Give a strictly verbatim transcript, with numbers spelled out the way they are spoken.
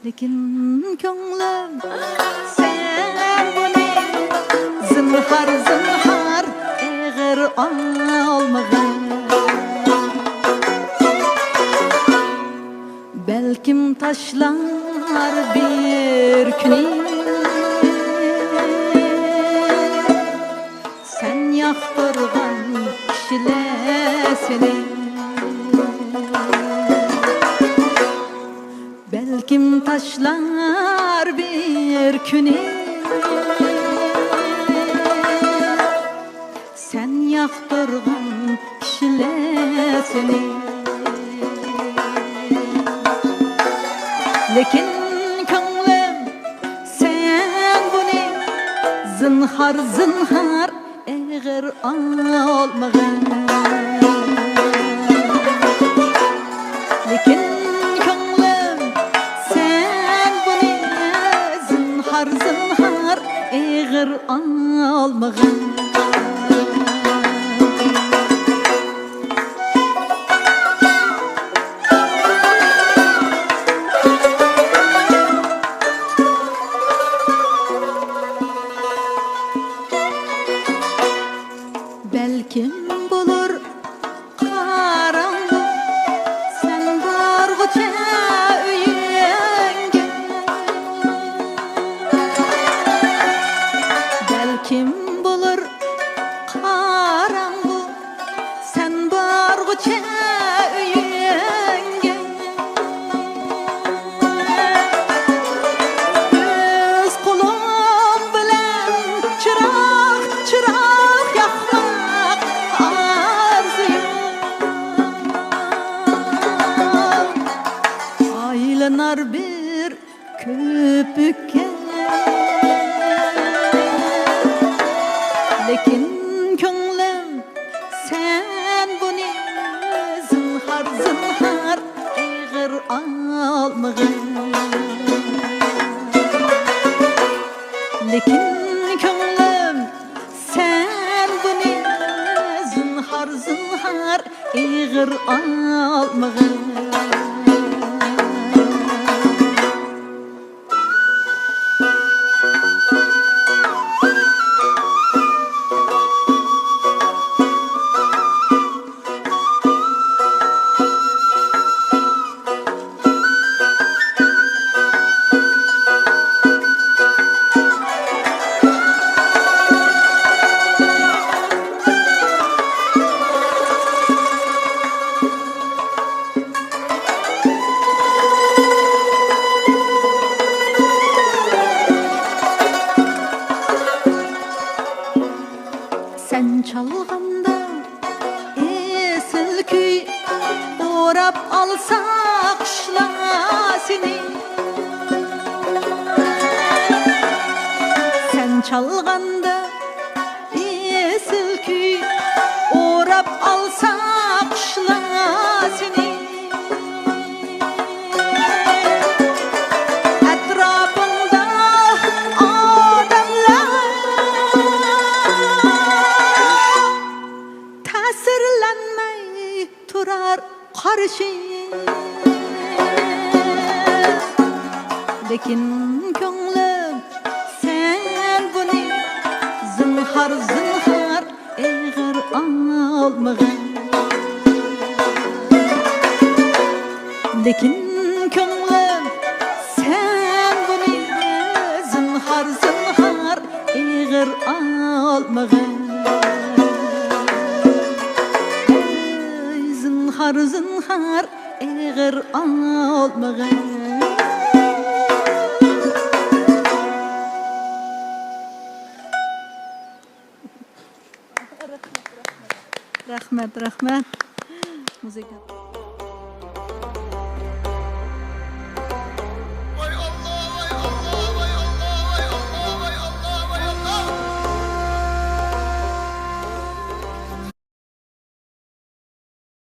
لېكىن كۆڭلۈم، سەن بۇنى زىنھار، زىنھار ئېغىر ئالمىغىن. بەلكىم تاشلار بىر كۈنى سەن ياقتۇرغان كىشىلەر سېنى. بەلكىم تاشلار بىر كۈنى سەن ياقتۇرغان كىشىلەر سېنى. لېكىن كۆڭلۈم، سەن بۇنى زىنھار، زىنھار ئېغىر ئالمىغىن. لېكىن كۆڭلۈم، سەن بۇنى زىنھار، زىنھار ئېغىر ئالمىغىن. بەلكىم بولۇر قاراڭغۇ سەن بارغۇچە ئۆيۈڭگە. بەلكىم بولۇر قاراڭغۇ سەن بارغۇچە ئۆيۈڭگە. ئۆز قولۇم بىلەن چىراغ، چىراغ ياقماق ئارزۇيۇم. ئايلىنار بىر كۆپۈككە. لېكىن كۆڭلۈم، سەن بۇنى زىنھار، زىنھار ئېغىر ئالمىغىن. لېكىن كۆڭلۈم، سەن بۇنى زىنھار، زىنھار ئېغىر ئالمىغىن. سەن چالغاندا ئېسىل كۈي، ئوراپ ئالسا قۇشلار سېنى. سەن چالغاندا ئېسىل كۈي، ئوراپ ئالسا قۇشلار سېنى. ئەتراپىڭدا ئادەملەر تەسىرلەنمەي تۇرار قارشى. لېكىن كۆڭلۈم، سەن بۇنى زىنھار، زىنھار ئېغىر ئالمىغىن. لېكىن كۆڭلۈم، سەن بۇنى زىنھار، زىنھار ئېغىر ئالمىغىن. ئەي زىنھار، زىنھار ئېغىر ئالمىغىن. رەھمەت، رەھمەت. مۇزىكا.